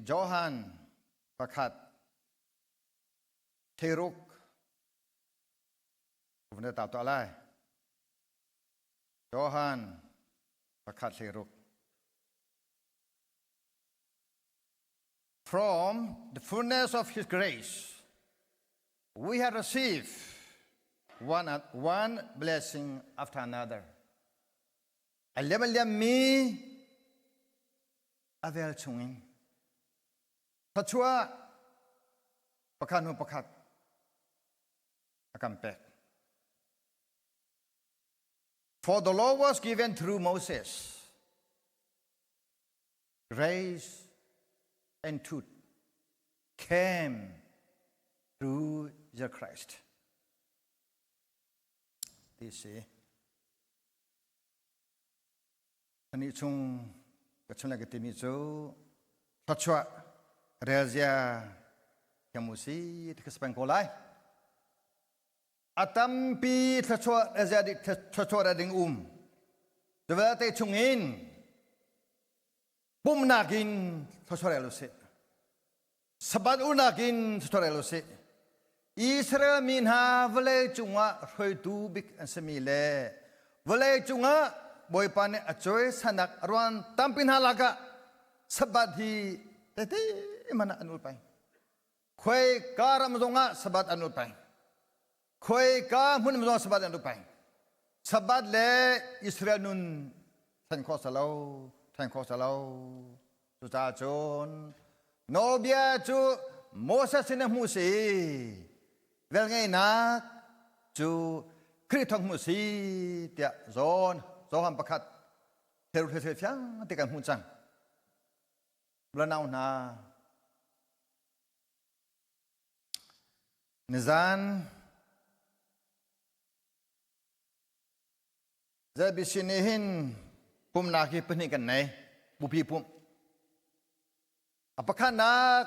Johan pakhat theiruk vun ta tuah lai. Johan pakhat 16. From the fullness of his grace, we have received one, one blessing after another. A liam a liam mi a vel chungin thluachuah pakhat hnu pakhat a kan pek. For the law was given through Moses. Grace and truth came through Jesus Christ. Ti si. Ani chung ka chung le ka timi cu thluachuah relzia thiam u si ti ka speng ko lai. A tampi thluachuah thluachuah ding um. Cu vialte chungin pumnak in thluachuah rel usih. Sabbath unak in thluachuah rel usih. Israel mi hna vawlei cungah hruaitu bik an simi le vawlei cungah Bawipa nih a cawisanak a ruan tampi hna lakah Sabbath hi tete man ah an ul peng. Khoi ka ram zongah Sabbath an ul peng. Khoi ka hmun zongah Sabbath an ul peng. Sabbath le Israel nun then khawh salo, then khawh salo. Cucaah cun nawlbia cu Moses sin a hmuh si, velngeihnak cu Khrih thawng hmuh si tiah John Johan pakhat theru the fiang te kan hmuh cang. Lanau hna nizan ZBC nih hin pumnak hi pahnih kan nei bupi pumh a pakhatnak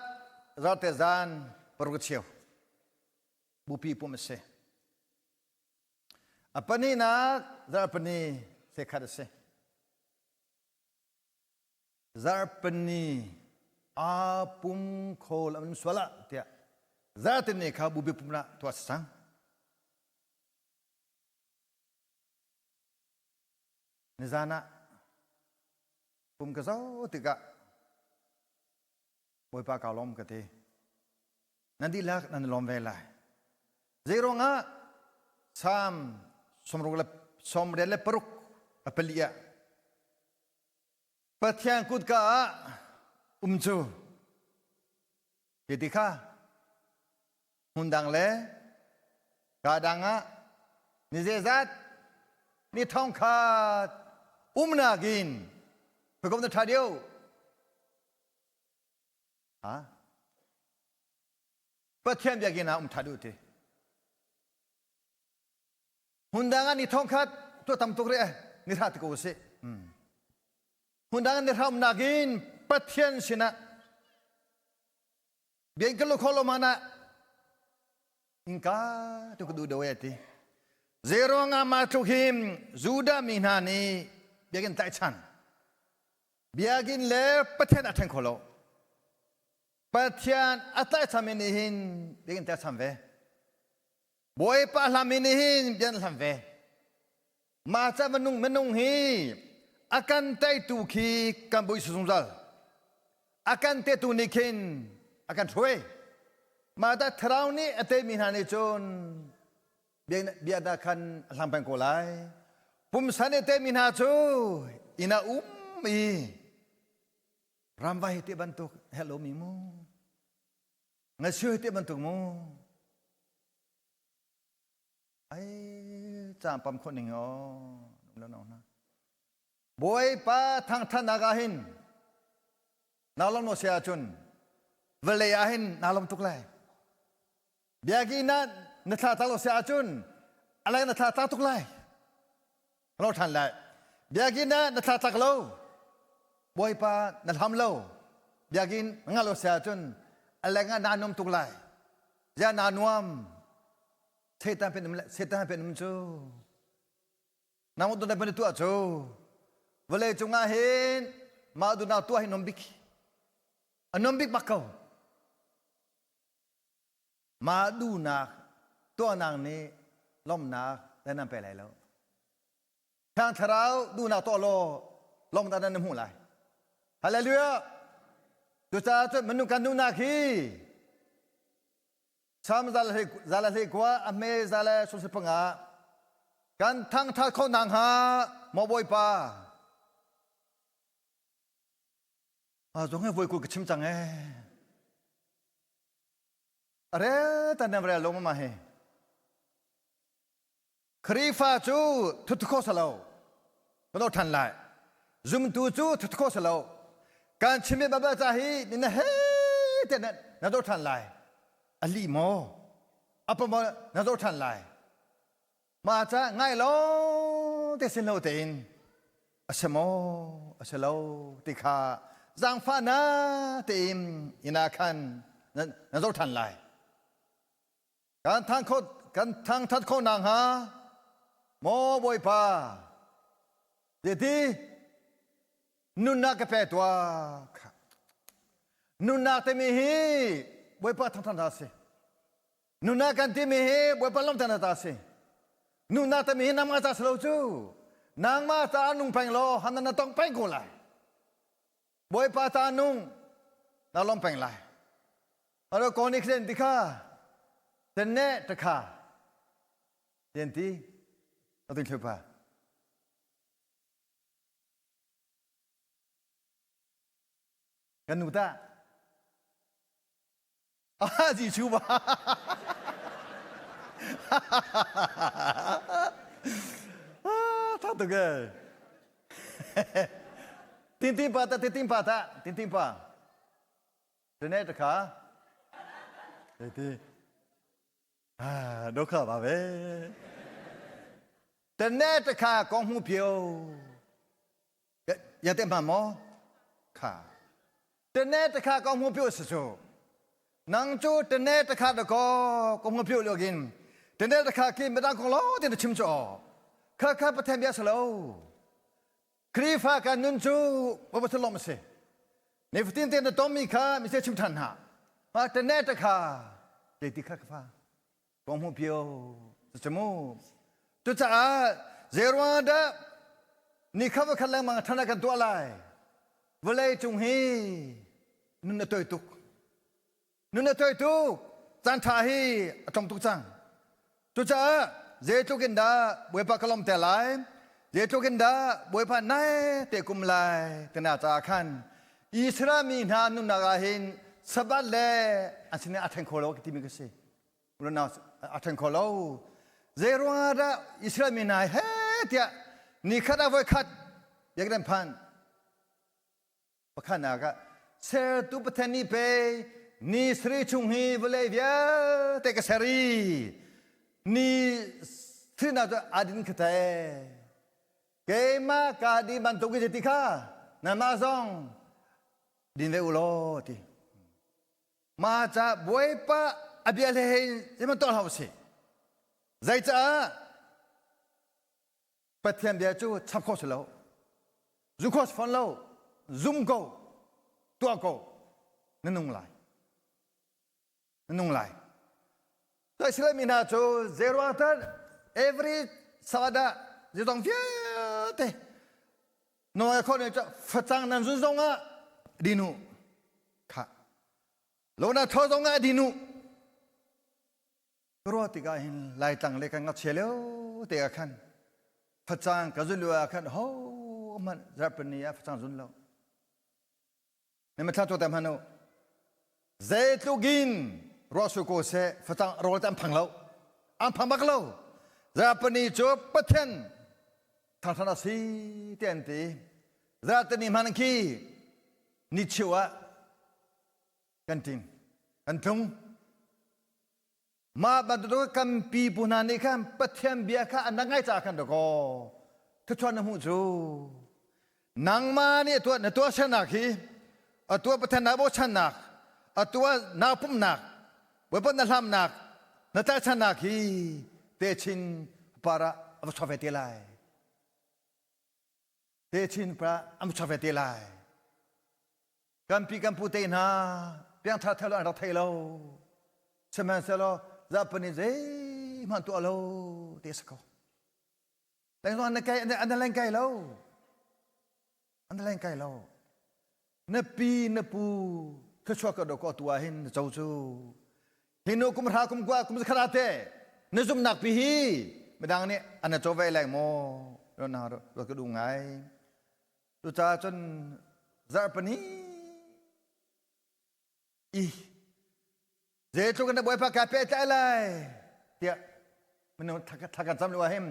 zarte zan paruk cheu bupi pumh a si a pahnihnak zarhpini sekhat a si Zarhpini aa pum kho lam sual ah tiah zarhteni kha bupi pum ah tuah si cang. Nizan ah pum ka zoh tikah Bawipa kaa lawm ka ti. Nan dihlak nan i lawm ve lai. Zei ruangah Psalm sawmruk le 86 a pali ah Pathian kutka ah um cu ti kha hmun dang le ka dang ah ni zeizat ni thong khat umnak in hawikom na ṭha deuh ha Pathian biakinn ah um ṭha duh ti Hmun dang ah ni thongkhat tuah tam tuk rih ni hra ti ko usih. Hmun dang ni hram nakin Pathian sinah bian ka lu kho lo mana inka tu ka du do ya ti. Zeruang ah ma tluk him Judah mi hna nih biakinn tlaihchan. Biakinn le Pathian a ṭhen kho lo. Pathian a tlaihchan mi nih hin biakinn tlaihchan ve. Bawipa hlam in hin bian hlam ve. Mah ca minung minung hi a kan teitu khi kan bui zungzal. A kan tetu nih khin a kan hruai. Mah dah thlarau nih a teimi hna nih cun bia dah khan a hlam peng ko lai. Pumsa nih teimi hna cu inn ah um i ramvai hi te bantuk hello mi mu. Ngasiu te bantuk mu. Ai caan pam khawh ning aw lo no na. Bawipa thangthatnak ah hin na lom no sia cun vawlei ah hin na lom tuk lai. Biaki na na thla ta lo sia cun alai na thla ta tuk lai. Lo than lai. Biakinn ah na thla tlak lo. Bawipa na hlam lo. Biakinn nga lo sia cun a leng ah naa nuam tuk lai. Zia naa nuam. Satan pen um Satan pen um cu. Nang tu na pen tuah cu. Vawlei cungah hin mah duhnak tuah hi nom bik. A nuam bik bak ko. Mah duhnak tuahnak nih lawmhnak dan nan pe lai lo. Thiang Thlarau duhnak tuah law lawmhnak nan hmuh lai. Hallelujah! Cucaah cun minung kan duhnak hi Salm zala hlei kua a hme zala sawmsarih panga kan thangthat kho nak hnga maw Bawipa Ah zong he voi kul ka chim cang ee. A rel tan nem rel lo ma hi. Khrifa cu thut kho sa lo. Kan than lai. Zumtu cu thut kho sa lo. Kan chimi baba ca hi ni na he te na na do than lai. Ali mo. Apa mo na do than lai. Mah ca ngai lo te sin lo tein a si maw a si lo ti kha zaangfahnak tein inn ah khan na zoh ṭhan lai. Kan thang kho kan thangthat kho nakhnga maw Bawipa zeiti nunnak ka pe tuah kha nunnak timi hi Bawipa thangthat hna si. Nunnak kan timi hi Bawipa lawmhter ta si. Nunnak timi hi nangmah ca si lo cu. Nangmah ca nung peng law han na tong peng ko lai. Bawipa ca nung na lawm peng lai. Aro ko ni khen ti kha ten ne ta kha ten ti atu thlupa. Kan nu ta Ah, Jesuh ba. Ah, tha tuk e. Tin tin pa ta tin tin pa ta tin tin pa. Tene ta kha. Ti. Ah, ဒုက္ခပါပဲတနေ့တစ်ခါကောင်းမှုပြုရတဲ့မှာမောခါတနေ့တစ်ခါကောင်းမှုပြုစဆိုနန်းချိုတနေ့တစ်ခါတကောကောင်းမှုပြုလို့ကင်တနေ့တစ်ခါကိမတန်ကောလောတဲ့ချင်ချောခါခါပထမပြဆလောခရီဖာကနွန်ချိုဘဘသလုံးမစေနေဖတင်တဲ့တော်မီခါမစေချင်ထန်ဟာမာတနေ့တစ်ခါတေတိခါခဖာ ကောင်းမှုပြောစမတူချာဇေရဝန္ဒနိခဘခလမထနကန်တူလိုက်ဝလေကျုံဟီနုနတွတုနုနတွတုစန်ထာဟီအတုံတုချန်တူချာဇေတုကင်ဒါဘွေပကလ ோம் တဲလိုက်ဇေတုကင်ဒါဘွေဖနိုင်တေကုမလိုက်တနာချာခန်ဣသရာမီနာနုနာဂဟင်စဘတ်လေအစနေအထင်ခေါ်လို့တိမိကစီ Runa a ṭhen kho lo. Zei ruangah dah Israel mi hna he tiah ni khat ah voi khat biakinn phan. Pakhatnak ah sertu Pathian nih pe ni sri chung hi vawlei vialte ka ser i ni sri na cu adin kha te. Keimah ka di bantuk i ti kha nanmah zong din ve u law ti. Mah ca Bawipa a bia le hei zeihmanh tuah hlah usih. Zeicah Pathian bia cu chap khawh si lo. Zu khawh si fawn lo. Zum ko. Tuah ko. Na nung lai. Na nung lai. Israel mi hna cu zeiruang dah every Sabbath ah zeizong vialte nawl khawh nih facang nan zun zong ah din u kha lo na tho zong ah din u ruah tikah hin laitlang le kan ngakchia lio te ah khan facang ka zun lio ah khan ho hmanh zarhpini ah facang zun lo Na mithla tu tam han u. Zeitluk in ruah su ko seh facang rawl te an phang lo. An phang bak lo. Zarhpini cu Pathian thangthan a si ti an ti. Zarhteni hman khi ni cheu ah kan ting kan tlung. Mah bantuk kan pipu hna nih khan Pathian bia kha an rak ngaih caah khan dakaw thuchuan na hmuh cu nangmah nih tuah na tuahsernak hi a tuah Pathian naa bochannak a tuah naa pumhnak Bawipa na hlamnak na tlaihchannak hi techin par ah a va chuak ve te lai techin par ah an va chuak ve te lai. Kan pi kan pu te hna piangthar thelo an rak thei lo. Sihmanhsehlaw zarhpini zeihmanh tuah lo ti a si ko. Leng an kai an leng kai lo. An leng kai lo. Na pi na pu thluachuah ka do ko tu ah hin na co cu. Hi nu kum hra kum kua kum zakhat ate na zumnak pi hi midang nih an na co ve leng maw? Ro na ro ka du ngai. Cucaah cun zarhpini i zeitluk in na bawipa kai pehtlai lai tiah minung thla kan cam lio ahhin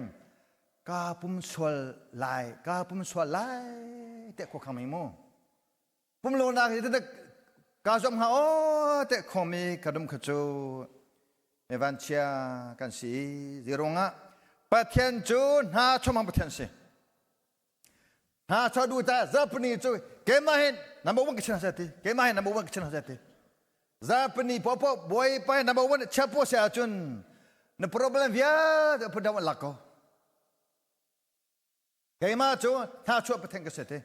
ka pum sual lai ka pum sual lai tiah khua khang mi mu pum lonak hi ka zuam hnga aw tiah khomi ka dum kha cu mi vanchia kan si zirungah Pathian cu hna chomang Pathian si Hna cha du ta zarpani cu keimah hin number one ka chin hna ti keimah hin number one ka chin hna ti zarpani popo boy pa number one chia po se ahcun na problem vialte phun dang lak ko keimah cu hna chuah pathen ka se ti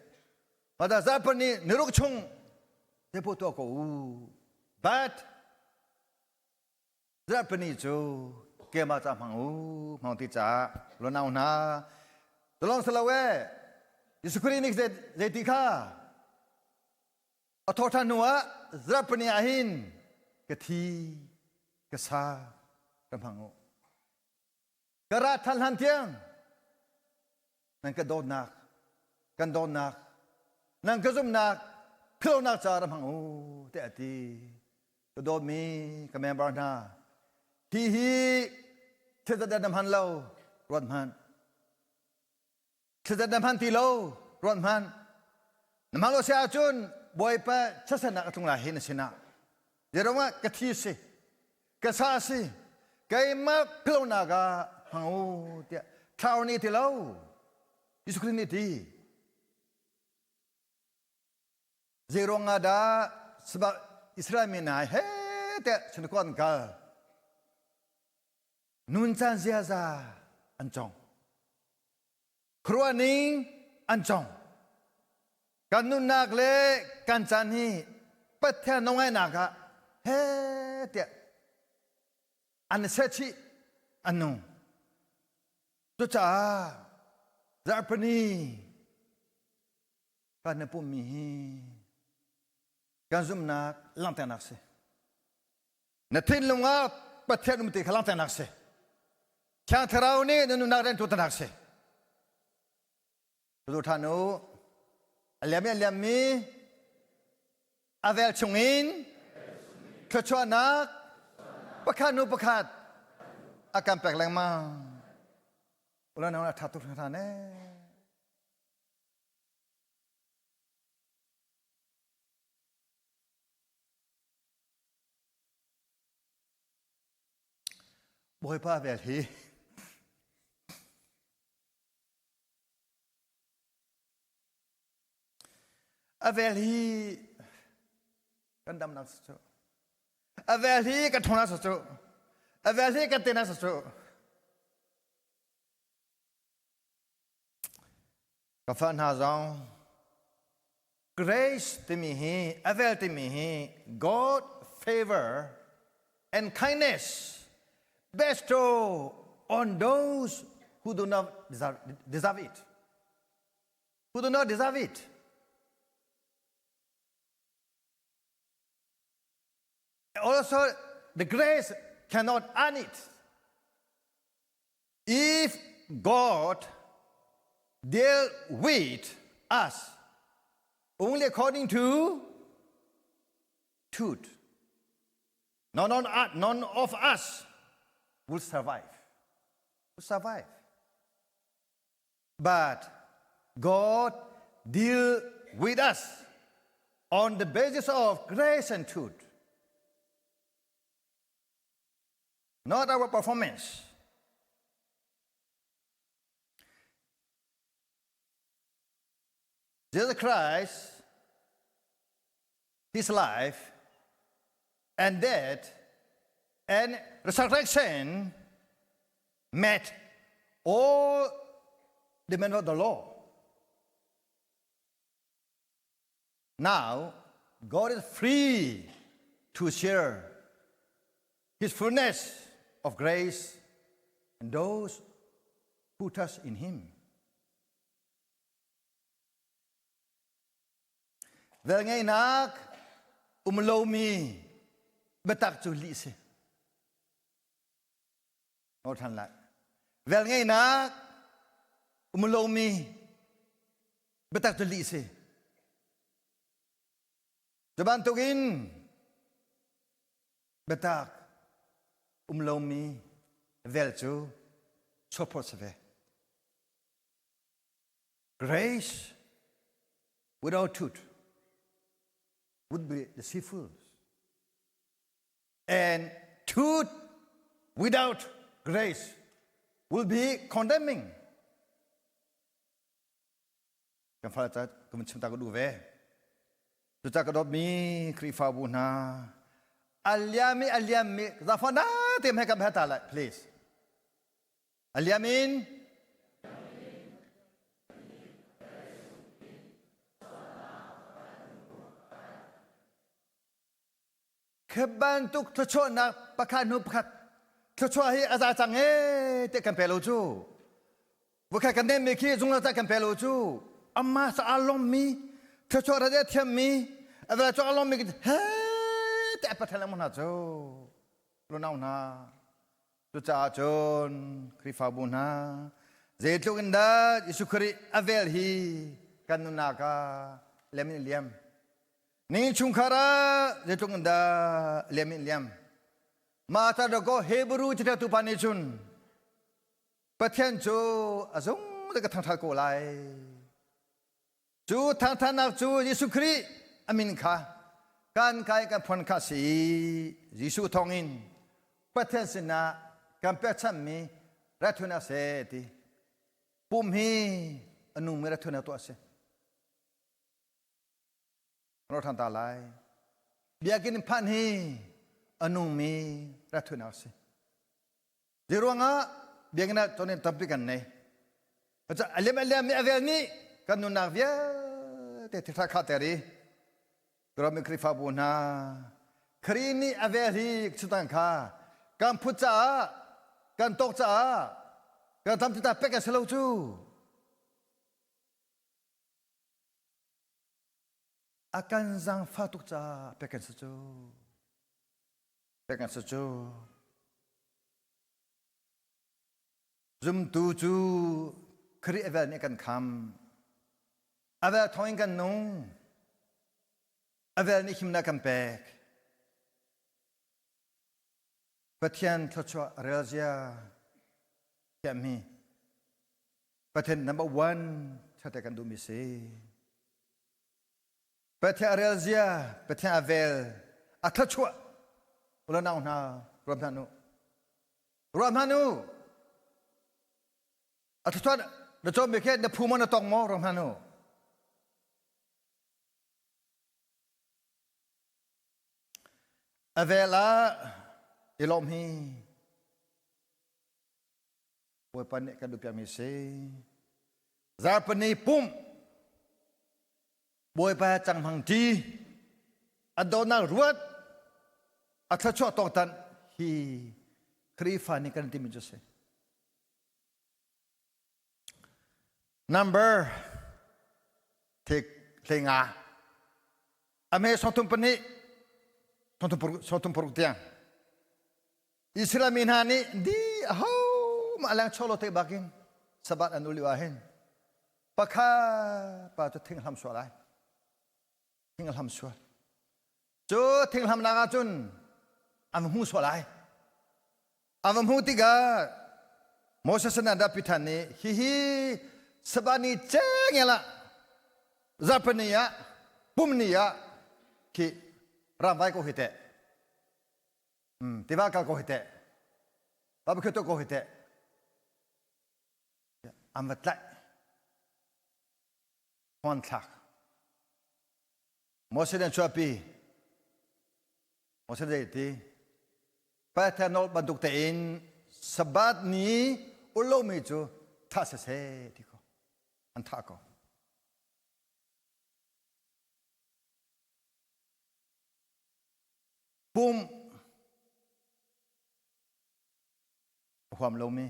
pada zarpani niruk chung te po to ko u but Zarhpini cu keimah ca hmang u hmang ti caah lunau hna tulong silo e Jesuh Khrih nih zeiti kha a thawh ṭhan hnu ah zarhpini ah hin ka thi ka sa ka hmang u ka ra ṭhan hlan tiang nan ka dawtnak kan dawtnak nan ka zumhnak philhlonak ca ra hmang u tiah a ti Ka dawtmi ka member hna, hi hi thil dat na hman lo, ruat hmanh. Thil dat na hman ti lo, ruat hmanh. Na hman lo si ahcun Bawipa chasanak a tlung lai hi na sinah. Zeirong ah ka thi si, ka sa si, keimah philhlonak ah hmang u tiah thlarau nih ti lo. Jesuh Khrih nih ti. Zeiruang ah dah sebab Israel mi hna he teh chunko an kal. Nun caan ziaza an cong. Khuaruah ning an cong. Kan nunnak le kan caan hi Pathian nawlngaihnak ah he tiah an sehchih an nung. Cucaah zarhpini Kan na pummi hi kan zumhnak langhternak si. Na thinlung ah Pathian um ti kha langhternak si. Thiang Thlarau nih na nunnak rianṭuannak si. Tu ṭhan u, a liam i a liammi a vel chungin thluachuahnak pakhat hnu pakhat a kan pek lengmang. Ulan a ṭha tuk hringhran ee. Bawipa vel hi a vel hi kan damnak si cu a vel hi kan ṭhawnak si cu a vel hi kan tenak si cu Ka fa hna zong grace timi hi a vel timi hi God favor and kindness bestow on those who do not deserve, deserve it. Who do not deserve it. Also, the grace cannot earn it. If God deal with us only according to truth, none, on, none of us will survive. Will survive. But God deal with us on the basis of grace and truth. Not our performance. Jesus Christ, his life and death and resurrection met all the men of the law. Now, God is free to share His fullness of grace and those who trust in Him. Velngeihnak um lomi biatak cu lih si. Nawl ṭhan lai. Velngeihnak um lomi biatak cu lih si. Cu bantukin biatak um lomi vel cu chuaphawt si ve. Grace without truth would be deceitful. And truth without grace will be condemning. Kan fale ca kan chim ta ka duh ve. Cucaah ka dawtmi Khrihfabu hna aliami aliammi zafa na te hmai kan ta lai please. Aliam in Khi bantuk thluachuahnak pakhat hnu pakhat thluachuah hi a za cang ee ti kan pe lo cu. Voikhat kan nemmi khi zungzal ca kan pe lo cu. Amma sa aa lawmmi thluachuah rat a thiammi a vel cu aa lawmmi he te a pathan lengmang hna cu. Lunau hna cucaah cun Khrihfabu hna zeitluk in dah Jesuh Khrih a vel hi kan nunnak ah lem in liam. Ni chungkhar ah zeitluk in dah liam in liam. Mah ta dawkaw Hebrew caṭialtu pa nih cun Pathian cu a zung le ka thangṭhat ko lai. Cu thangṭhatnak cu Jesuh Khrih a min kha kan kai kan phon kha si i Jesuh thawngin Pathian sinah kan pekchanhmi raithawinak a si ti. Pum hi a nungmi raithawinak tuah a si. Kan ṭhan ta lai. Biakinn phanh hi a nungmi raithawinak a si. Zei ruangah biakinn ah tonin tampi kan nei. A liam a liam mi a vel nih kan nunnak vialte thilṭha kha ter i Roman Khrihfabu hna Khrih nih a vel hi chutang kha kan phut caah kan tawk caah kan tam ta pek a si lo cu. A kan zaangfah tuk caah pek kan si cu. Pek kan si cu. Zumtu cu Khrih a vel nih kan kham. A vel thawngin kan nung. A vel nih himnak kan pek. Pathian thluachuah relzia thiammi Pathian number one ṭhate kan duhmi si. Pathian a rel zia, Pathian a vel, a thluachuah. Ulanau hna, ruat hmanh u. Ruat hmanh u. A thluachuah na cawmmi khi na phu maw na tong maw ruat hmanh u. A vel ah i lawm hi Bawipa nih kan duhpiakmi si. Zarhpini pumh Bawipa cang hmang ṭi a dawtnak ruat a thluachuah tawktan hi Khrihfa nih kan timi cu si. Number hlei nga a me 34 36 tiang Israel mi hna nih di aho mah leng cholo te bakin Sabbath an ul lio ah hin pakhat pa cu thinghlam sual ai thinghlam sual cu thinghlam nak ah cun an hmu sual ai an va hmu tikah Moses an dah pithan nih hihi Sabbath ni cengel ah zarhpini ah pum ni ah khi ramvai ko hi teh Tiva kal ko hi teh. Barbecue tuah ko hi teh. An va tlaih. Hmanthlak. Moses an chuahpi. Moses zei ti? Pathian nawl bantuk tein Sabbath ni ullomi cu thah siseh ti ko. An thah ko. Pum a huam lomi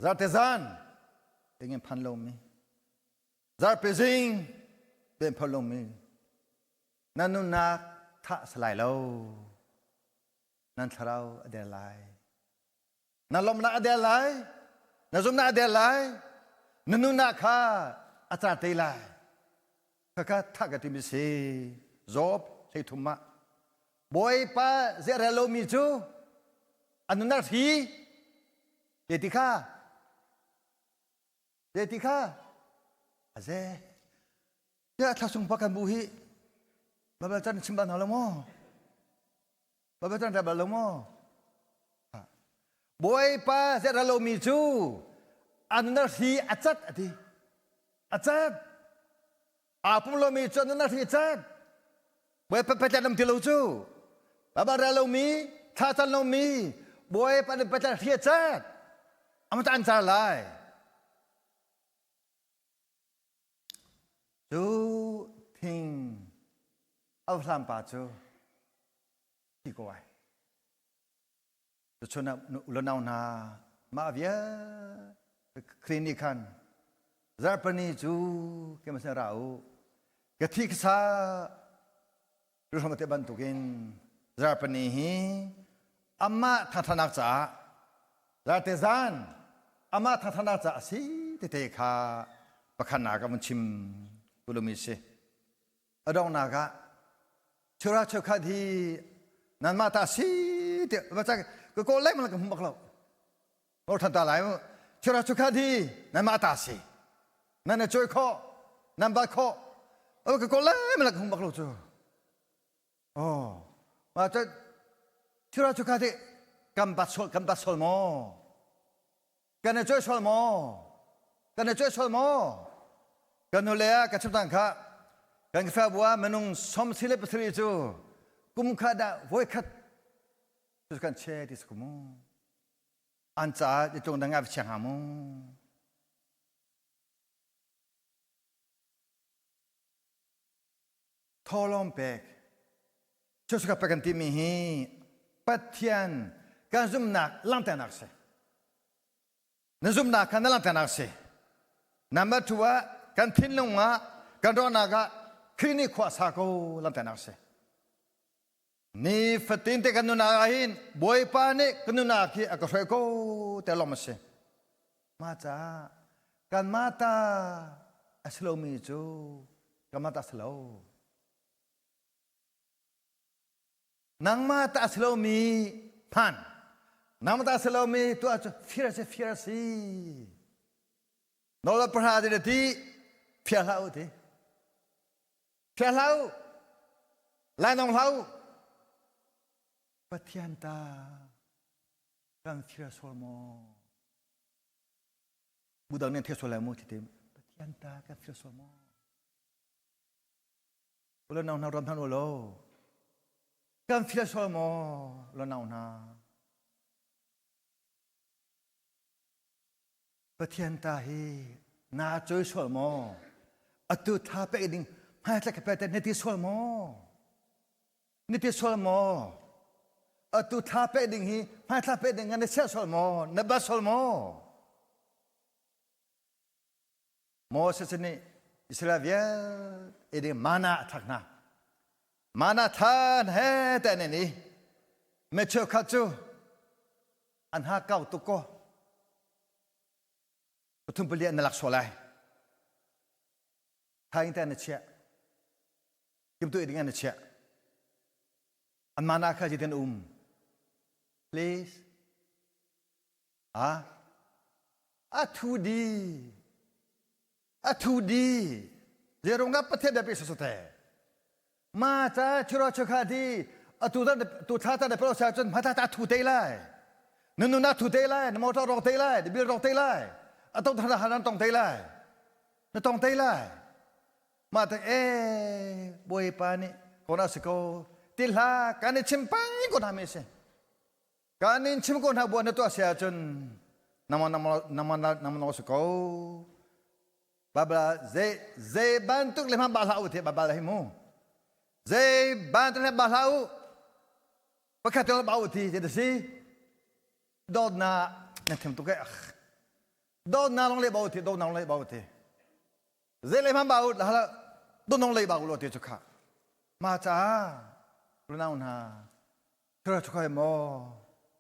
zarte zan dingin phan lomi zarpi zing pen phan lomi na nunnak thah salai lo nan thlarau a der lai na lawmhnak a der lai na zumhnak a der lai na nunnak kha a car te lai khakha thah ka timi si Job 33 ah Bawipa zehrel lomi cu a nunnak hri te ti kha te ti kha a ze tiah thla sung pa kan bu hi Baibal can chim bal hna lo maw Baibal can rel bal lo maw Bawipa zehrel lomi cu a nunnak hri a cat a ti a cat aa pum lomi cu a nunnak hri a cat Bawipa pathian um ti lo cu Baibal rel lomi thla can lomi Bawipa nih pathian hri a cat amah an car lai Cu thing auhlam pa cu thi ko ai. Tuchun ah ulonau hna mah vialte Khrih nih khan zarhpini cu keimah sin ra u ka thi ka sa te bantukin zarhpini hi amah thangthanak caah zarte zan amah thangthanak caah a si tete kha pakhatnak ka vun chim tulumi si a donghnak ah chura cheukhat hi nanmah ta si ti va ka kawl lengmang ka hmu bak lo Ngor than ta lai mu. Chura chukhat hi nan mah ta si. Nan na choi kho, nan bat kho. O ka ko le ma ka hum bak lo cu. Oh, ma ta chura chukhat hi kan bat sol kan bat sol mo. Kan na choi sol mo. Kan na choi sol mo. Kan nu le ka chim tang kha kan fa bua minung som sile pasari cu kum kha da voi khat cu kan che ti su mu. An caah i tlung dang ah chia hnga mu. Tholawm pek. Cucu pek kan timi hi Pathian kan zumhnak langhternak si. Na zumhnak kha na langhternak si. Number two ah kan thinlung ah kan ruahnak ah Khrih nih khua sa ko langhternak si. Nifatin te kan nunnak ah hin Bawipa nih kan nunnak hi a ka hruai ko te lawm a si. Mah caah kanmah ta a si lomi cu kanmah ta a si lo. Nangmah ta a si lomi hman, nangmah ta a si lomi tuah cu fir a si, fir a si. Nawl pahra ti ti fir hlah u ti. Fir hlah u. Lainawng hlah u. Pathian ta kan fir sual maw? Budang nih thil sual lai mu ti tim. Pathian ta kan fir sual maw? Ulo nau hna ram hna lo. Kan fir sual maw? Ulo nau hna. Pathian ta hi naa cawi sual maw? Atu tha pek ding hmaitlak ka pe na ti sual maw? Na ti sual maw? Atu thla pek ding hi hmaithla pek ding na chiah sual maw? Na bat sual maw? Moses nih Israel vialte ding mana a thak hna. Mana than he te ne ni. Me cheukhat cu an ha kau tuk ko pathum pali an na lak sual lai thaing te na chiah kimtu ding an na chiah an mana kha jitin um please ah a thu di a thu di zerunga pathian da pe so te ma cha chura chukha di atu dan tu thla ta da pero sa chun mata ta thu te lai nu nu na thu te lai na motor rok te lai na bil rok te lai atong thana hanan tong te lai na tong te lai ma ta e boi pa ni kona siko ti hla kan i chim pang ko na me se Kan in chim ko hna buah na tuah si ahcun nama nama nama nama no si ko. Babla zei zei bantuk le hmang ba hlah u the babla hi mu. Zei ban te ba hlah u. Pakhat te ba u ti ti si. Dawtnak na thiam tuk eh. Dawtnak long le ba u ti, dawtnak long le ba u ti. Zei le hman ba u la dawtnak long le ba u lo ti chu kha. Ma cha lunau hna thura chu khai mo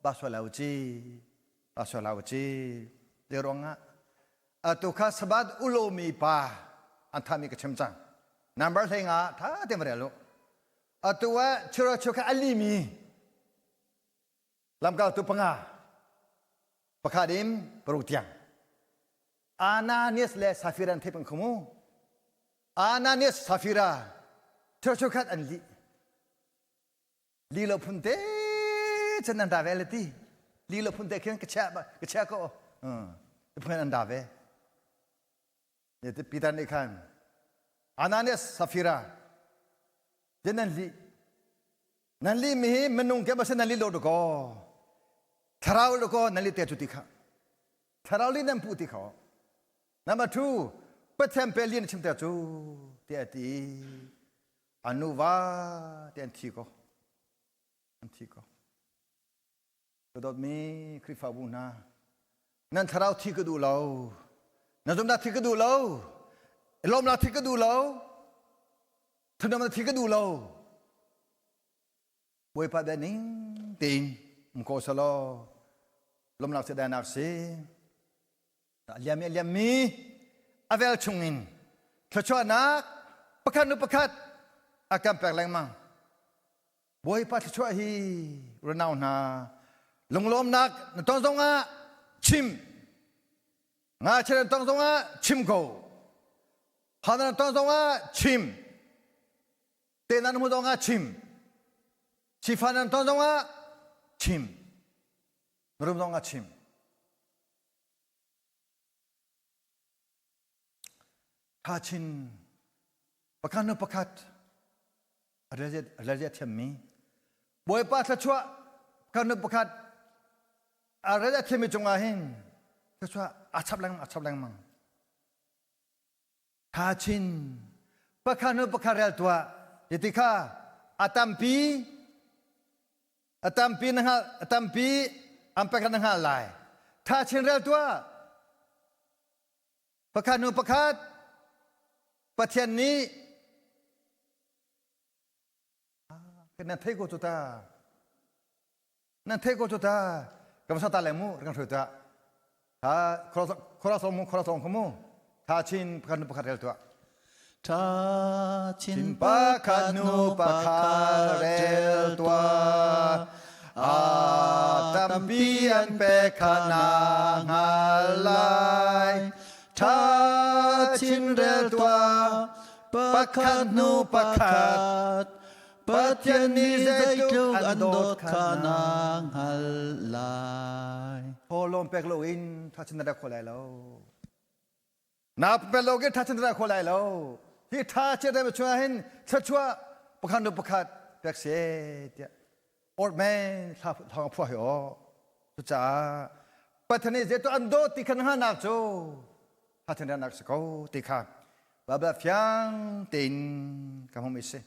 ba so lau chi ba so lau chi de rong ah atu kha sabat ulomi pa an thami ka chim cang. Number hlei nga tha te ma lu. Atu ah chura chu kha alimi lamkaltu panga pakhat in paruk tiang Ananias le Safira an theih peng kho mu. Ananias Safira church khat an li. Li lo phun te chan an da ve le ti. Li lo phun te khin ka chia ka chia ko. Phun an da ve. Peter nih khan Ananias Safira den an li Nan li mi hi minung ke basa nan li lo ko. Thlarau lo ko nan li te chu ti kha. Thlarau li nan pu ti kha. Number 2 Pathian pe li na chim te chu ti a ti. Anu va te an thi ko. An thi ko. Ka dawtmi Khrihfabu hna, nan thlarau thi ka duh lo. Na zumnak thi ka duh lo. Lawmnak thi ka duh lo. Thanamnak thi ka duh lo. Bawipa bia ning tein um ko selaw lawmnak si dainak si. A liam a liammi a vel chungin thluachuahnak pakhat nu pakhat a kan pek lengmang. Bawipa thluachuah hi runau hna lunglawmnak na ton zongah chim ngakchia na ton zongah chim ko hana na ton zongah chim te nan hmu zongah chim sifa nan ton zongah chim rum zongah chim Kachin pakhat hnu pakhat a rel a thiammi Bawipa thluachuah pakhat hnu pakhat a rel a thiammi cungah hin thluachuah a chap lengmang a chap lengmang. Kachin pakhat hnu pakhat rel tuah ti kha a tampi a tampi na hngal a tampi an pek na hngal lai. Tha chin rel tuah Pakhat hnu pakhat Pathian nih nan thei ko cu ta nan thei ko cu ta ka sa ta le mu kan hrui ta tha khora song mu khora song mu tha chin pakhat nu pakhat rel tuah tha chin pakhat nu pakhat rel tuah A tampi an pek kha na hngal lai. Ṭha chin rel tuah, pakhat hnu pakhat. Pathian nih zeitluk an dawt kha na hngal lai. Thaw pek loin ṭha chin na rel kho lai lo. Na pek lo ke ṭha chin na rel kho lai lo. Hi ṭha chin rel chungah hin thluachuah pakhat hnu pakhat pek seh tiah or men thla phuah hi aw cucaah Pathian nih zeitluk an dawt ti kha na hngalhnak cu Pathian riannak si ko ti kha Baibal fiang tein ka hmuhmi si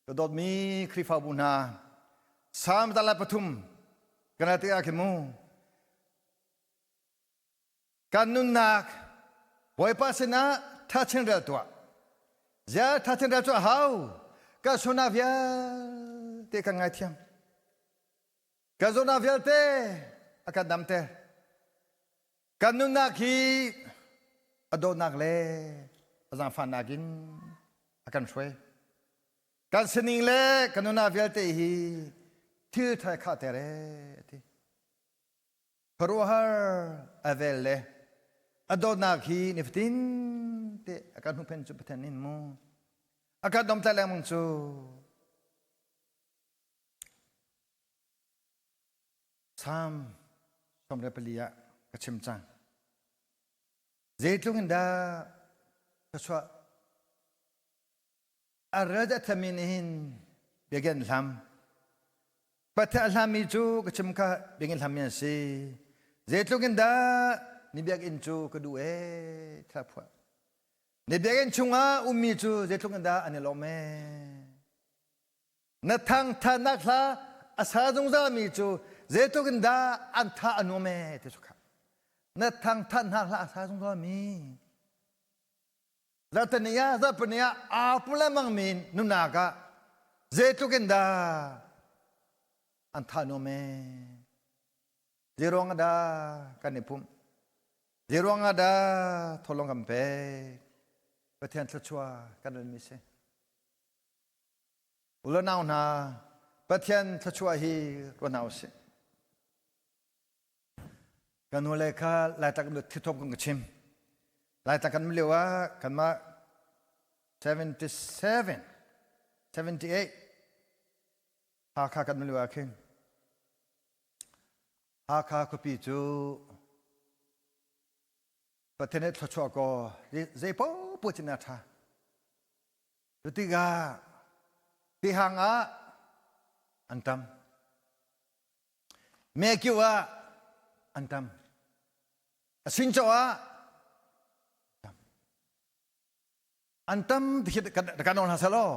ka dawtmi Khrihfabu hna Salm dala pathum kan rel tikah khin mu Kan nunnak Bawipa sinah thachin rel tuah. Ziah thachin rel cu a hau? Ka sualnak vialte kan ngaithiam. Kan zawtnak vialte a kan damter. Kan nunnak hi a dawtnak le a zaangfahnak in a kan hruai. Kan sining le kan nunnak vialte hi thil thar khahter ee a ti. Khuaruahhar a vel le a dawtnak hi nifatin te a kan huhphenh cu Pathian in mu a kan domhtlaih lengmang cu Salm 34 ah ka chim cang. Zeitluk in dah thluachuah a rel a thiammi nih hin biakinn hlam Pathian a hlami cu ka chim kha biakinn hlammi an si zeitluk in dah ni biakinn cu ka duh ee thla phuah ni biakinn chungah ummi cu zeitluk in dah an i lawm ee. Na thangthatnak hla a sa zungzal mi cu zeitluk in dah an tha a nuam ee ti cu kha. Na thangthatnak hla a sa zungzal mi. Zarhteni ah zarhpini ah aa pum lengmang mi nunak ah zeitluk in dah an tha nuam ee. Zeiruang ah dah kan i pumh? Zeiruang ah dah tholong kan pek? Pathian thluachuah kan rel mi si. U le nau hna, Pathian thluachuah hi ruat hna usih. Kan nule kha Laitlak in thithawm kan ka chim. Laitlak kan lio ah kanmah 77, 78 Hakha kan lio ah khin Hakha khuapi cu Pathian nih thluachuah kaw zei paohpaoh cin a ṭha. Cu tikah tihang ah an tam. Mekyu ah an tam. A sincaw ah tam. An tam ti khi kan nawl hna selaw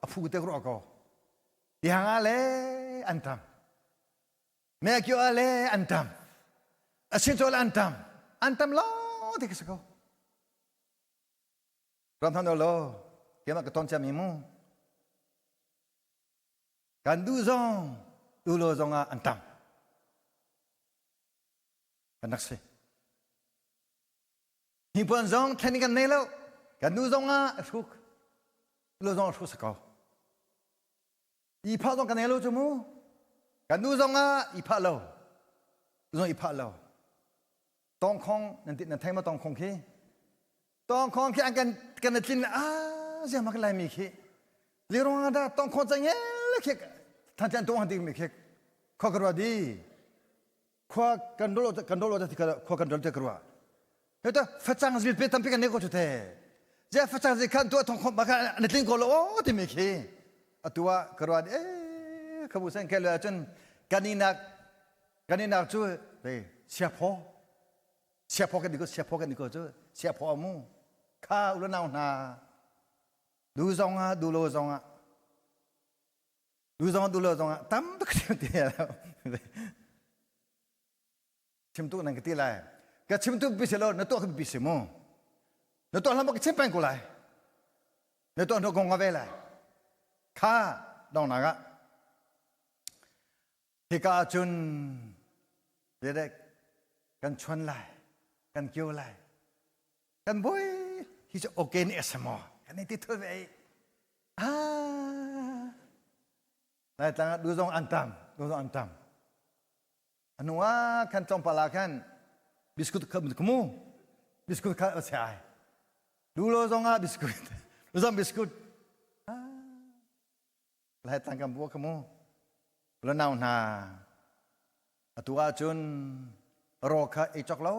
a phu te ruah ko. Tihang ah le an tam. Mekyu ah le an tam. A sincaw le an tam. An tam lo ti khi si ko. Ram hna lo keimah ka ton ciami mu. Kan duh zong duh lo zong ah an tam. Kan rak si. Hnipuan zong thlen kan nei lo. Kan duh zong ah a hruk. Lo zong a hruk sa ko. I phah zong kan nei lo cu mu. Kan duh zong ah i phah lo. Zong i phah lo. Tongkhong nan ti nan thei ma tongkhong khi? Tongkhong khi an kan kan tlin a zia ma kan lai mi khi. Lirong da tongkhong chang ngel khi than chan tong han mi khi khua ka rua di. Khua kan dolo kan dolo ta khua kan dolo te ka rua. Heta facang zil pe tampi kan ne ko chu te. Zia facang zil khan tu thong khom ba kha an tlin ko lo o ti mi khi. Atua ka rua e khabu sen ke le chun kaninak Kan inak cu siaphaw siaphaw kan ko siaphaw kan ko cu siaphaw mu kha u nau hna du zong ah du lo zong ah du zong du lo zong ah tam tuk ti chim tu nan ka ti lai ka chim tu bi se lo na tuah ka bi se mu na tuah hlam ka chim peng ko lai na tuah no gong ve lai kha dong na ga Hika ahcun zeidah kan chuan lai, kan kio lai. Kan bawi hi cu okay nih a si maw? Kan i ti thul ve. Ah, Laitlang ah du zong an tam, du zong an tam. Anu ah khan tlawmpal ah khan biskut kha mu biskut kha a si ai. Du lo zong ah biskut, du zong biskut. Laitlang kan bua ka mu. Lanau hna atu ahcun raw kha ei cawk lo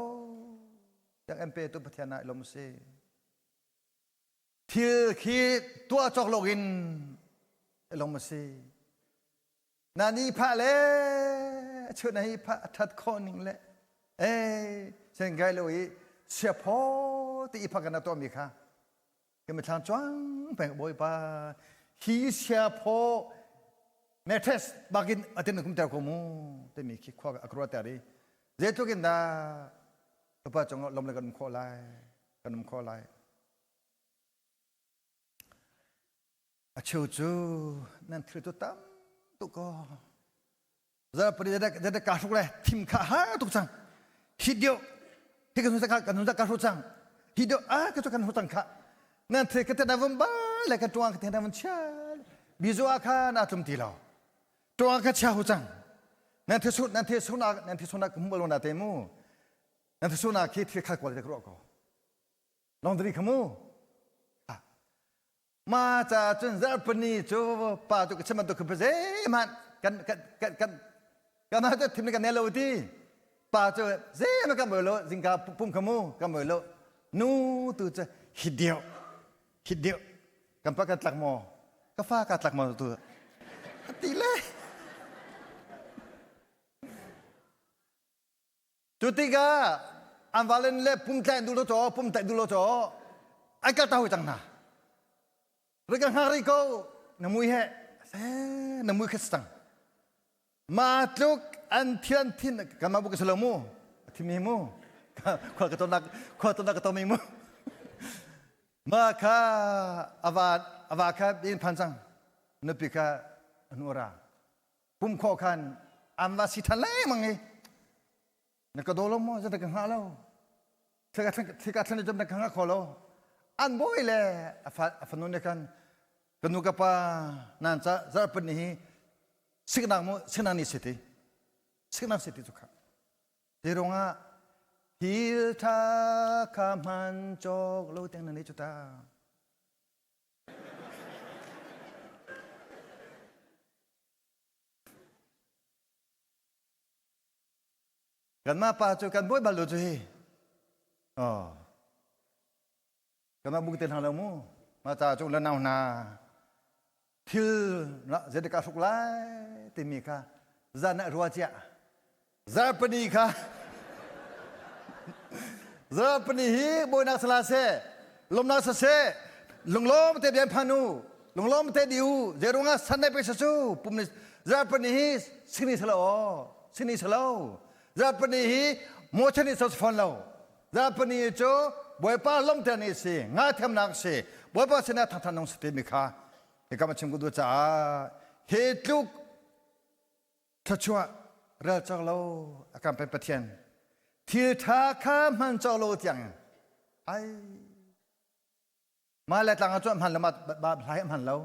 tiang an pe tu Pathian ah lom si. Thil khi tuah cawk lo in lom si. Na ni phah le chun hi phah that khawh ning le eh sen gai lo i siaphaw ti i phak na tuah mi kha Ka mithlang cuang peng Bawipa hi siaphaw mattress bakin atin kum ter ko mu timi khi khua a kruat ter i zeitluk in dah tupa cung lom le kan um khawh lai kan um khawh lai a cheu cu nan thil tu tam tuk ko Zarpari zada ka hruk le thim kha har tuk cang hi dio hi kan ka kan ka hru cang hi dio a ka kan hru cang kha nan the ka te na vum ba le ka tuang ka te na vun chia bizu a kha na tlum ti lo tuang ka chia hu cang nan the su nan the su na nan the su na kum balo na te mu nan the su na khi thil kha kwal te kro ko laundry khamu Ma ca cun zarhpini cu pa cu ka chim bantuk khi zeihmanh kan kan kan kan kan ha cu thim kan nei lo ti pa cu zeihmanh kan boi lo zingka pum kha mu kan boi lo nu tu cu hi deuh hi deuh kan pa kan tlak maw ka fa ka tlak maw tu ti le Cu tikah an valen le pumtlaih duh lo caw pumtlaih duh lo caw ai kal ta hoi cang hna. Ri ka hngak rih ko na mui he. Na mui kha cang. Ma tluk an thian thin kan mah bu ka si lo mu. A thimi mu. Khua ka tonnak khua tonnak ka tomi mu. Ma kha ava ava kha in phan cang. Nupi kha anu ra. Pum kho khan an va si than lengmang i na ka daw lo maw zata ka hngah lo thika thlan jam na ka hngah kho lo an bawi le a fanu ne khan ka nu ka pa nan ca zarhpin ni hi siknak mu siknak ni siti siknak siti cu kha te rongah thil tha kha hman cawk lo teng na ni cu ta Kanmah pa cu kan bawi bal lo cu hi. Oh. Kanmah buk te hna lo mu. Ma ca cu la nau hna. Thil zeitik ah hruk lai timi kha zan ah rua cia. Zarpani kha Zarpani hi bawinak sala se lomnak sa se lunglawm te bian phan u lunglawm te di u zeirungah san nai pe sa cu pum ni zarpani hi sini salo sini salo zarpani hi mochan ni sos fawn lo zarpani cu bawipa lomter ni si nga thiamnak si bawipa sinah thangthan nung si ti mi kha hika ma chim ku du caah hi tluk thluachuah rel cawk lo a kan pek Pathian thil ṭha kha hman cawk lo tiang ai mah le tlang ah cun hman lo ma hlai hman lo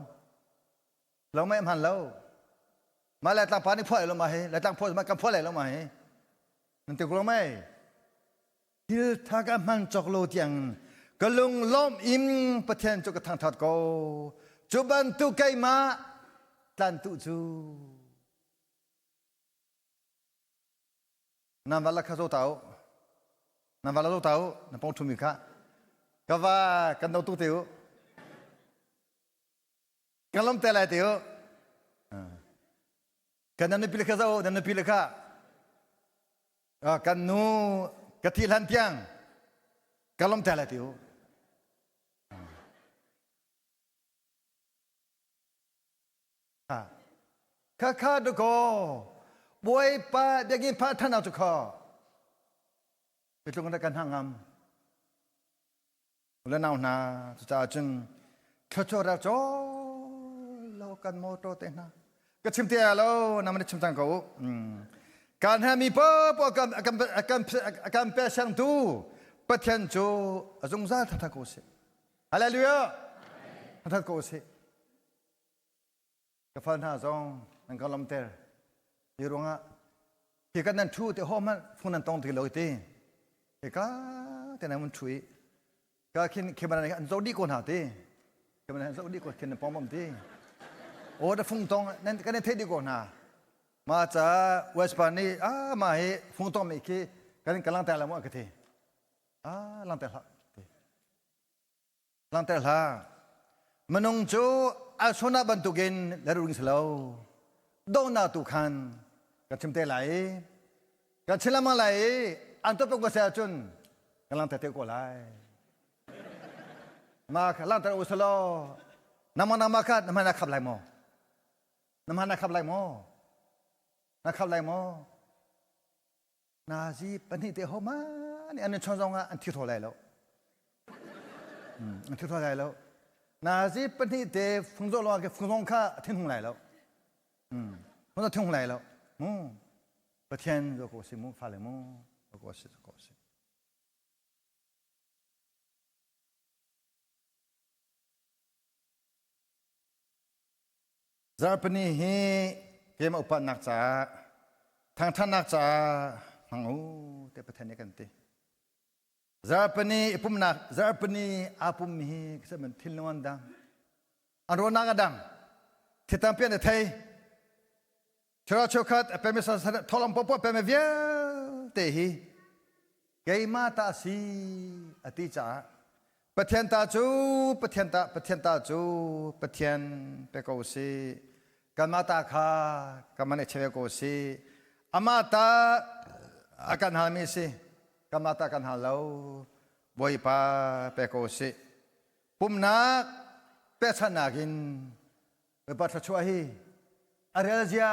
lo mai hman lo mah le tlang pa nih phuah lo ma hi le tlang phuah ma kan phuah lai lo ma hi nan ti ko mai thil ṭha ka hman cawk lo tiang ka lung lawm in Pathian cu ka thangṭhat ko cu bantuk keimah tlantu cu nan va la kha zo tau nan va la zo tau na pong thumi kha ka va kan do tu te u kan lom te lai te u kan nan nupi le kha zo nan nupi le kha kan nu ka thi hlan tiang ka lom te lai te u Kha kha dakaw Bawipa biakinn pha than cu kha Bitlung na kan hangam le nau hna cucaah cun thluachuah ral caw lo kan motor te hna ka chim te lo na man chim cang ko kan ha mi po po kan kan kan pe sang tu Pathian cu a zungzal thatha ko si Hallelujah thatha ko si Ka fal hna zong nan ka lawmter. Hi ruangah hi kan nan ṭhu te ho hmanh fung nan tong ti lo ti. Hi ka te nan mun ṭhu i ka khin khemara an zoh dih ko hna ti. Khemara an zoh dih ko khin nan pong bom ti. O da fung tong nan kan thei dih ko hna. Ma ca West Bank nih ah ma hi fung tong mi khi kan kan langter la mu ka ti. Ah langter hlah. Langhter hlah. Minung cu alsona bantukin le ring si lo. Donghnak tu khan kan chim te lai i kan chim lengmang lai i an tuah ko se ahcun kan langhter te ko lai. Ma kha langhter u selaw nangmah nangmah kha na hmai na khap lai maw? Na hmai na khap lai maw? Na khap lai maw? Nazi pahnih te ho ma nih an chon zong ah an thi thaw lai lo. An thi thaw lai lo. Nazi pahnih te fungzo lo ke fungzong kha thin hung lai lo. Fungzo thin hung lai lo. Mu Pathian zo ko si mu fale mu ko si ko si. Zarhpini hi keimah upatnak caah thangṭhatnak caah hmang u tiah Pathian nih a kan ti. Zarhpini i pumnak zarhpini aa pummi hi man thinlung an dang. An ruahnak a dang. Thil tampi an i thei. Chura cheukhat a pemi thawlawm popoh pemi vialte hi keimah ta a si a ti caah Pathian ta cu Pathian ta Pathian ta cu Pathian pe ko si kanmah ta kha kanmah nih cheve ko si amah ta a kan halmi si kanmah ta kan hal lo Bawipa pe ko si pumnak pechannak in. Bawipa thluachuah hi a rel zia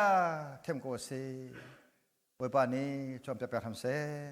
thiam ko a si. Bawipa nih cawnpiak pek hram seh.